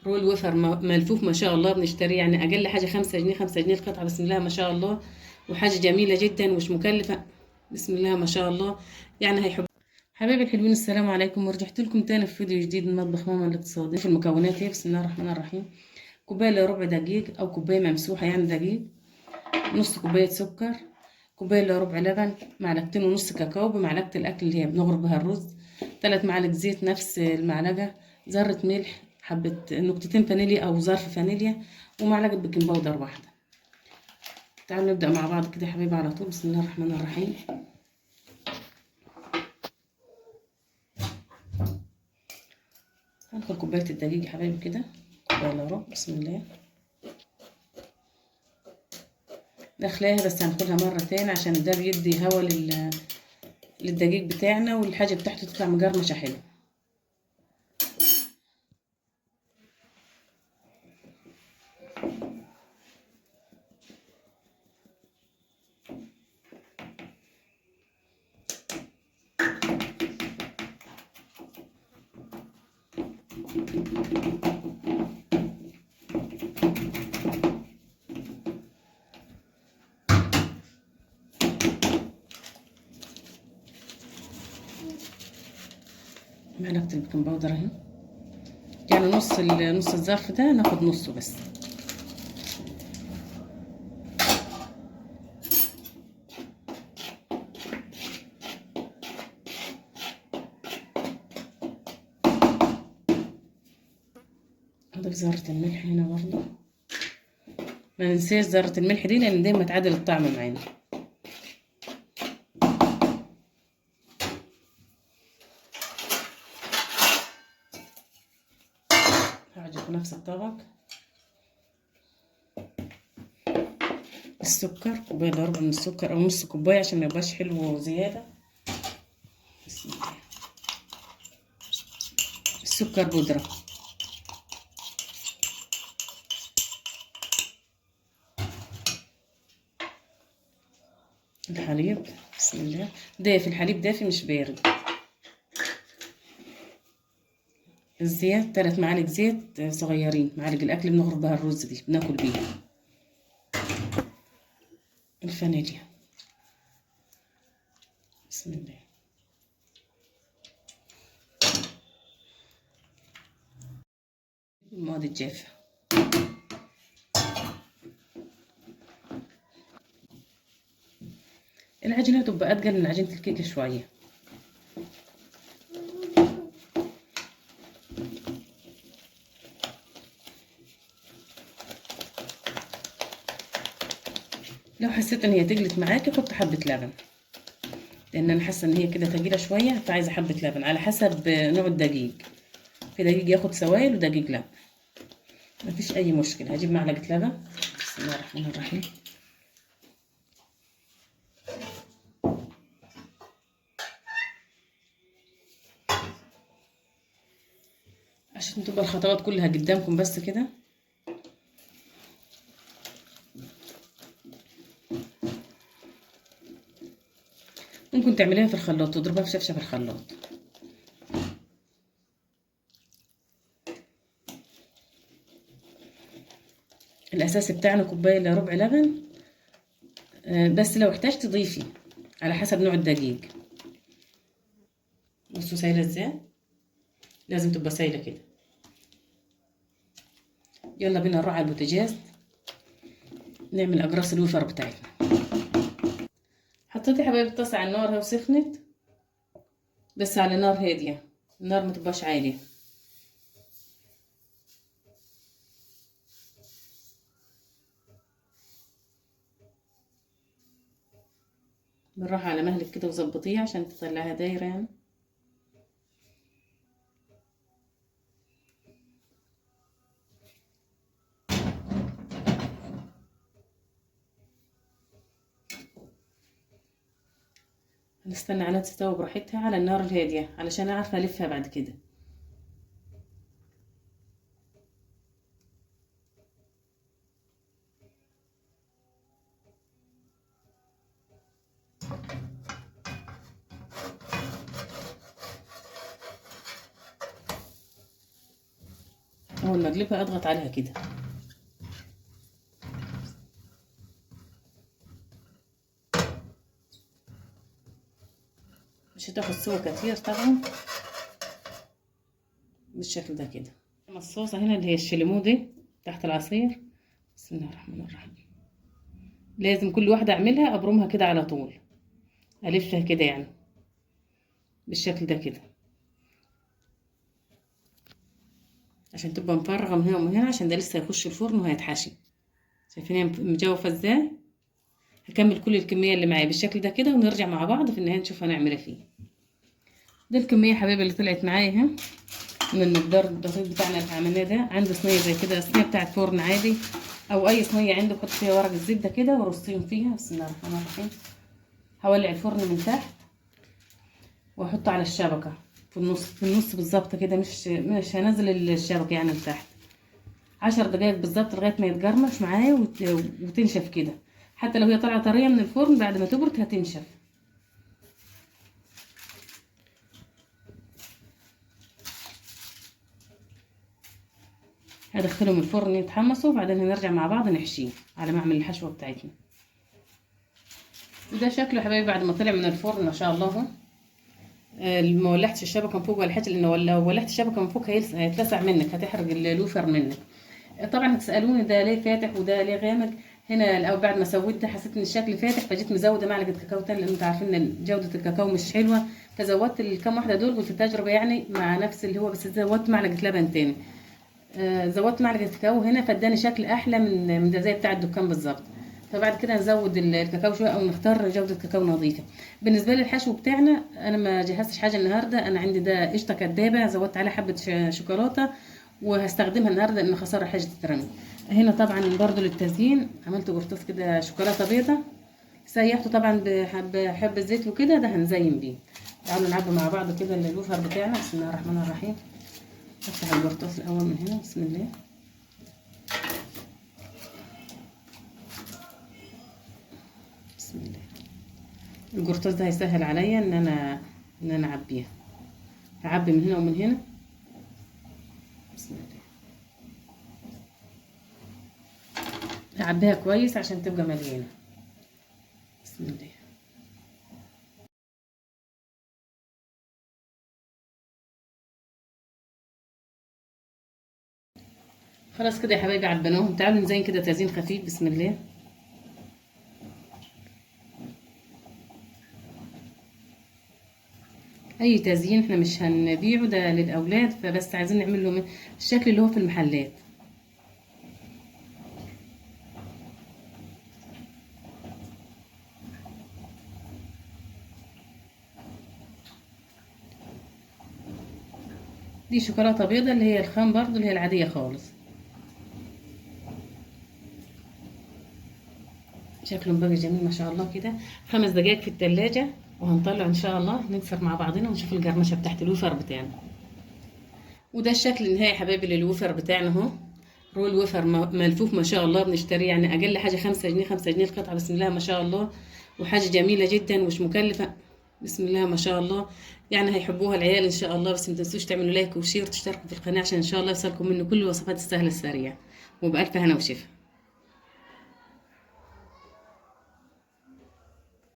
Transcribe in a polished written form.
roll ويفر ملفوف ما شاء الله، بنشتريه يعني اقل حاجة 5 جنيه، 5 جنيه القطعة، بسم الله ما شاء الله، وحاجه جميلة جدا ومش مكلفة، بسم الله ما شاء الله، يعني هيحب. حبايبي الحلوين السلام عليكم، ورجعت لكم تاني في فيديو جديد من مطبخ ماما الاقتصادي. في المكونات ايه؟ بسم الله الرحمن الرحيم. كوباية الا ربع دقيق او كوباية ممسوحة يعني دقيق، نص كوباية سكر، كوباية الا ربع لبن، معلقتين ونص كاكاو بمعلقه الاكل اللي هي بنغرف بها الرز، 3 معالق زيت نفس المعلقة، ذره ملح، حبه نقطتين فانيليا او ظرف فانيليا، ومعلقة baking powder واحدة. تعالوا نبدا مع بعض كده يا حبايبي على طول. بسم الله الرحمن الرحيم. هناخد كوباية الدقيق يا حبايبي كده، كوباية الا ربع، بسم الله. داخلاها بس هناخدها مرة تاني عشان ده بيدي هوا للدقيق بتاعنا، والحاجة بتاعته تطلع مقرمشه حلو. معلقة ال baking powder اهي، يعني نص الظرف ده ناخد نصه بس. نضيف ذرة الملح هنا برضو، ما ننساش ذرة الملح دي لان دايما تعادل الطعم معانا. هعجن في نفس الطبق. السكر كوباية الا ربع من السكر او نص كوباية عشان ما يبقاش حلو زيادة. بسم الله. السكر بودره، الحليب بسم الله دافي، الحليب دافي مش بارد. الزيت 3 معالق زيت صغيرين، معالق الاكل بنغرف بها الرز دي بناكل بيها. الفانيليا بسم الله. المواد الجافة، العجينة تبقى اتقل من عجينة الكيكة شوية. لو حسيت ان هي تقلت معاكي حط حبة لبن، لان انا حاسه ان هي كده تقيلة شوية، فعايزه حبة لبن على حسب نوع الدقيق. في دقيق ياخد سوائل ودقيق لا، مفيش اي مشكلة. هجيب معلقه لبن، بسم الله الرحمن الرحيم. عشان تبقى الخطوات كلها قدامكم بس كده. ممكن تعمليها في الخلاط، تضربها في شفشة في الخلاط. الاساس بتاعنا كوباية الا ربع لبن، بس لو احتاجت تضيفي على حسب نوع الدقيق. بصوا سايله ازاي، لازم تبقى سايله كده. يلا بينا نروح على البوتاجاز نعمل اجراس الوفر بتاعتنا. حطيت يا حبايبي الطاسه على النار اهي وسخنت، بس على نار هادية، النار ما تبقاش عالية. بالراحة على مهلك كده وظبطيها عشان تطلعها دايرة يعني. هنستنى عليها تستوي براحتها على النار الهادية علشان اعرف الفها بعد كده. اول ما اقلبها اضغط عليها كده. مش هتاخد سوا كتير طبعا بالشكل ده كده. المصاصه هنا اللي هي الشليمو دي تحت العصير. بسم الله الرحمن الرحيم. لازم كل واحدة اعملها ابرمها كده على طول، الفها كده يعني بالشكل ده كده عشان تبقى مفرغة من هنا ومن هنا، عشان ده لسه هيخش الفرن وهيتحشي. شايفين هي مجوفة ازاي؟ هكمل كل الكمية اللي معايا بالشكل ده كده، ونرجع مع بعض في النهاية نشوف هنعمل ايه فيه. ده الكمية يا حبايبي اللي طلعت معايا اهي من المقدار الدقيق بتاعنا اللي عملناه ده. عندي صينية زي كده، صينية بتاعت فرن عادي او اي صينية عندك، حط فيها ورق الزبدة كده ورصيهم فيها. بسم الله الرحمن الرحيم. هولع الفرن من تحت واحطه على الشبكة في النص، في النص بالظبط كده، مش هنزل الشبكة يعني لتحت. 10 دقايق بالظبط لغاية ما يتقرمش معايا وتنشف كده. حتى لو هي طالعه طرية من الفرن بعد ما تبرد هتنشف. هدخلهم الفرن يتحمصوا، وبعدين هنرجع مع بعض نحشيه على ما اعمل الحشوه بتاعتنا. وده شكله يا حبايبي بعد ما طلع من الفرن ما شاء الله اهو. ما ولعتش الشبكة من فوق ولا حاجة، لان لو ولعت الشبكة من فوق هيتلسع منك، هتحرق اللوفر منك. طبعا هتسالوني ده ليه فاتح وده ليه غامق. هنا الاول بعد ما سويت ده حسيت ان الشكل فاتح، فجيت مزوده معلقه كاكاو تاني، لان انتوا عارفين ان جوده الكاكاو مش حلوة، فزودت الكام واحدة دول. قلت تجربه يعني مع نفس اللي هو، بس زودت معلقه لبن تاني. زودت معلقه كاكاو هنا فاداني شكل احلى من ده زي بتاع الدكان بالظبط. فبعد كده نزود الكاكاو شوية او نختار جوده كاكاو نظيفة. بالنسبة للحشو بتاعنا انا ما جهزتش حاجة النهارده، انا عندي ده قشطه كدابه زودت عليها حبه شوكولاتة وهستخدمها النهارده لان خسارة حاجة تترمي. هنا طبعا برضو للتزيين عملت قرطاس كده شوكولاتة بيضة، سيحته طبعا بحبه زيت وكده، ده هنزين بيه. تعالوا نعبي مع بعض كده الوفر بتاعنا. بسم الله الرحمن الرحيم. افتح القرطاس الاول من هنا. بسم الله. بسم الله. القرطاس ده هيسهل عليا ان انا اعبيها. هعبي من هنا ومن هنا. بسم الله. هعبيها كويس عشان تبقى مليانة. بسم الله. خلاص كده يا حبايبي عبيناهم. تعالوا نزين كده تزيين خفيف. بسم الله. اي تزيين احنا مش هنبيعه ده للاولاد، فبس عايزين نعمل له الشكل اللي هو في المحلات. دي شوكولاتة بيضة اللي هي الخام برضو، اللي هي العادية خالص. شكله بقى جميل ما شاء الله كده. 5 دقايق في التلاجة وهنطلع ان شاء الله نكسر مع بعضنا ونشوف القرمشه بتاعت الوفر بتاعنا. وده الشكل النهائي يا حبايبي للوفر بتاعنا اهو. roll وفر ملفوف ما شاء الله، بنشتريه يعني اقل حاجة 5 جنيه، 5 جنيه القطعة. بسم الله ما شاء الله، وحاجه جميلة جدا ومش مكلفة. بسم الله ما شاء الله، يعني هيحبوها العيال ان شاء الله. بس ما تنسوش تعملوا like و share وتشتركوا في القناة عشان ان شاء الله يوصلكم منه كل الوصفات السهلة السريعة. وبألف هنا وشفا.